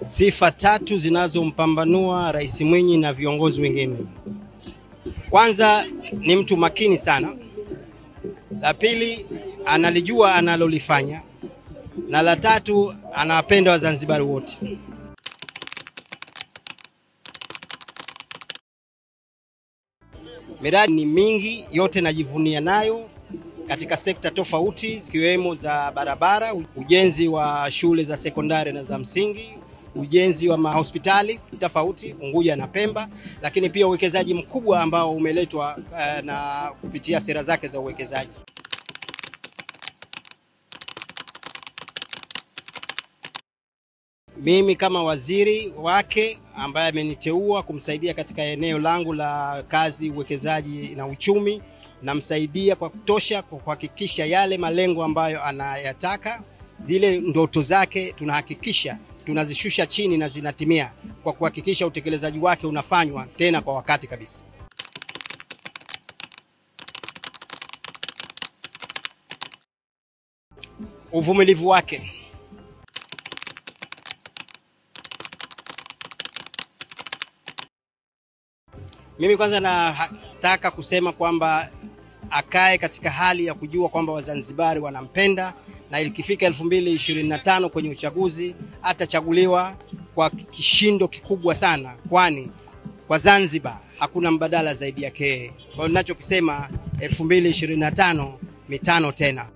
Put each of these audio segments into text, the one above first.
Sifa tatu zinazompambanua Rais Mwinyi na viongozi wengine. Kwanza ni mtu makini sana. La pili, analijua analolifanya. Na la tatu, anawapenda Wazanzibari wote. Miradi ni mingi, yote najivunia nayo katika sekta tofauti zikiwemo za barabara, ujenzi wa shule za sekondari na za msingi, ujenzi wa mahospitali tofauti Unguja na Pemba, lakini pia uwekezaji mkubwa ambao umeletwa na kupitia sera zake za uwekezaji. Mimi kama waziri wake ambaye ameniteua kumsaidia katika eneo langu la kazi, uwekezaji na uchumi, namsaidia kwa kutosha kwa kuhakikisha yale malengo ambayo anayataka, zile ndoto zake tunahakikisha tunazishusha chini na zinatimia kwa kuhakikisha utekelezaji wake unafanywa tena kwa wakati kabisa. Uvumilivu wake. Mimi kwanza nataka kusema kwamba akae katika hali ya kujua kwamba Wazanzibari wanampenda, na ikifika 2025 kwenye uchaguzi atachaguliwa kwa kishindo kikubwa sana, kwani kwa Zanzibar hakuna mbadala zaidi yake. Kwa hiyo ninachokisema 2025 mitano tena.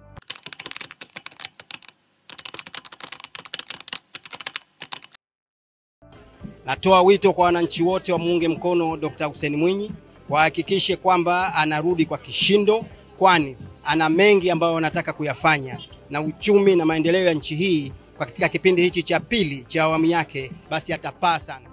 Natoa wito kwa wananchi wote wamuunge mkono Dr. Hussein Mwinyi, wahakikishe kwamba anarudi kwa kishindo, kwani ana mengi ambayo wanataka kuyafanya na uchumi na maendeleo ya nchi hii katika kipindi hichi cha pili cha awamu yake, basi atapaa sana.